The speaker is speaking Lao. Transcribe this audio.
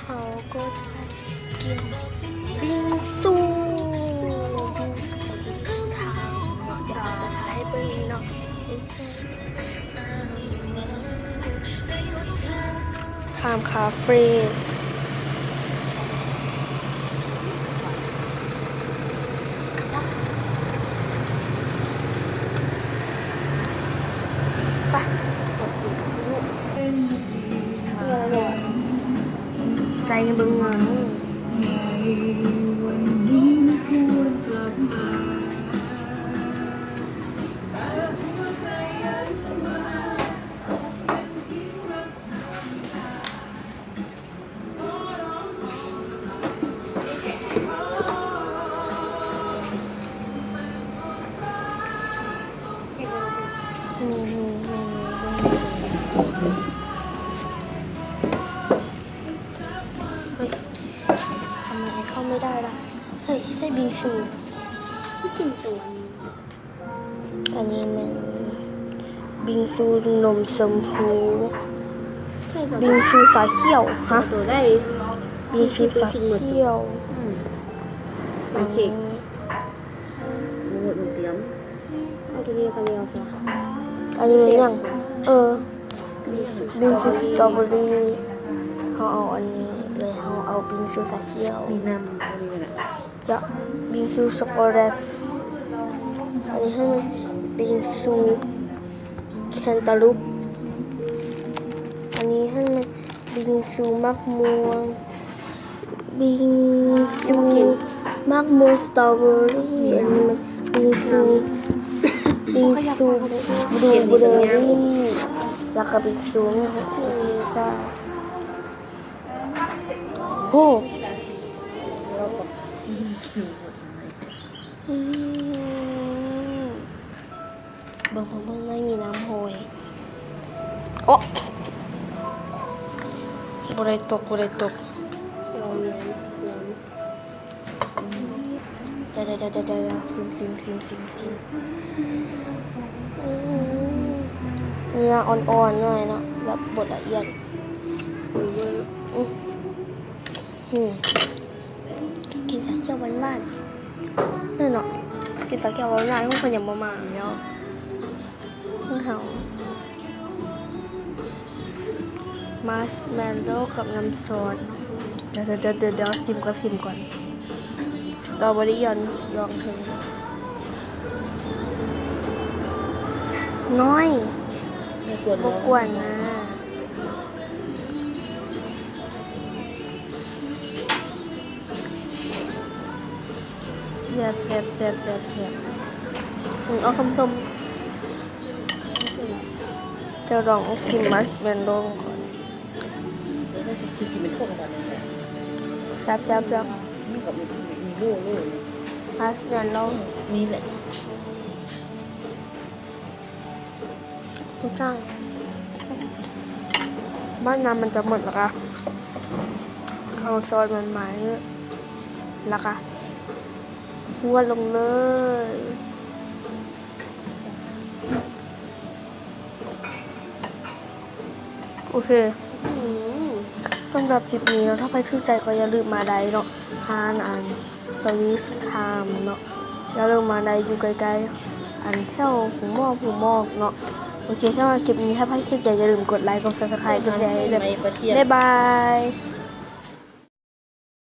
ເຮົາກໍຈະໄປກິນບິງຊູຢູ່ສະຕຣອເບີຣີເນາະ. ທາມຄາເຟ ໄປ ໃຈເບິ່ງເງິນ. ເຮີ້ຍ ທຳໄມເຂົ້າໄມ່ໄດ້ລະ? ເຮີ້ຍ ໃສ່ບິງຊູ ກິນໂຕນີ້. ອັນນີ້ແມ່ນບິງຊູນົມຊົມພູ ບິງຊູຊາຂຽວ. ຮະ? ບິງຊູຊາຂຽວ. ອືມ ເປັນເຄັກ. ອັນນີ້ແມ່ນຫຍັງ? ເອີ ບິງຊູສະຕໍເບີຣີ. ເຮົາເອົາອັນນີ້ ແລ້ວເຮົາເອົາບິງຊູຊາຂຽວ. ເຈາະບິງຊູຊັອກໂກແລັດ. ອັນນີ້ໃຫ້ມັນບິງຊູແຄນຕາລູບ. ອັນນີ້ໃຫ້ມັນບິງຊູໝາກມ່ວງ ບິງຊູໝາກມ່ວງສະຕໍເບີຣີ. ອັນນີ້ມັນບິງຊູ ບິງຊູບລູເບີຣີ ແລ້ວກໍບິງຊູແມ່ນຂອງພິຊຊາ. ໂຫ ອືມ ເບິ່ງ ເບິ່ງ ເບິ່ງ ມັນມີນ້ຳຫ້ອຍ. ໂອະ ບໍ່ໄດ້ຕົກ ບໍ່ໄດ້ຕົກ. ຊິມ ຊິມ ຊິມ ຊິມ ຊິມ. ອືມ ເນື້ອອ່ອນໆ ໜ້ອຍເນາະ ແບບບົດລະອຽດ. ອືມ ອືມ ກິນຊາຂຽວຫວານໆ ເດີເນາະ. ກິນຊາຂຽວຫວານໆ ເພິ່ນຍັງບໍ່ມາເນາະ. ເຮົາມາສແມນໂລກັບນ້ຳຊອດ. ດຽວ ດຽວ ດຽວ ດຽວ ຊິມກ່ອນ ຊິມກ່ອນ. ສະຕໍເບີຣີຢອນລອງເຖິງ ນ້ອຍ ບໍ່ກວນນະ. ແຊບ ແຊບ ແຊບ ແຊບ ແຊບ. ອືມ ອອກສົ້ມໆ. ດຽວລອງຊິມມາສແມນໂລກ່ອນ. ແຊບ ແຊບ ແຊບ. ມາສແມນໂລ ນີ້ແຫຼະ. ທຸກຢ່າງ ບ້ານນ້ຳມັນຈະໝົດແລ້ວກະ ເອົາຊອດມັນມາໃຫ້ ແລ້ວກະຫວດລົງເລີຍ. ໂອເຄ ອືມ ສຳລັບຄລິບນີ້ເນາະ ຖ້າໃຜຖືກໃຈກໍຢ່າລືມມາໄດ້ເນາະ ຮ້ານອັນ ສະວິດທາມເນາະ. ຢ່າລືມມາໄດ້ ຢູ່ໃກ້ໆ ອັນແຖວໂຮງໝໍ ໂຮງໝໍເນາະ. ໂອເຄ ສຳລັບຄລິບນີ້ ຖ້າໃຜຖືກໃຈ ຢ່າລືມກົດໄລ ກົດຊັບສະໄຄ ກົດແຊໃຫ້ເດີ. ບາຍບາຍ.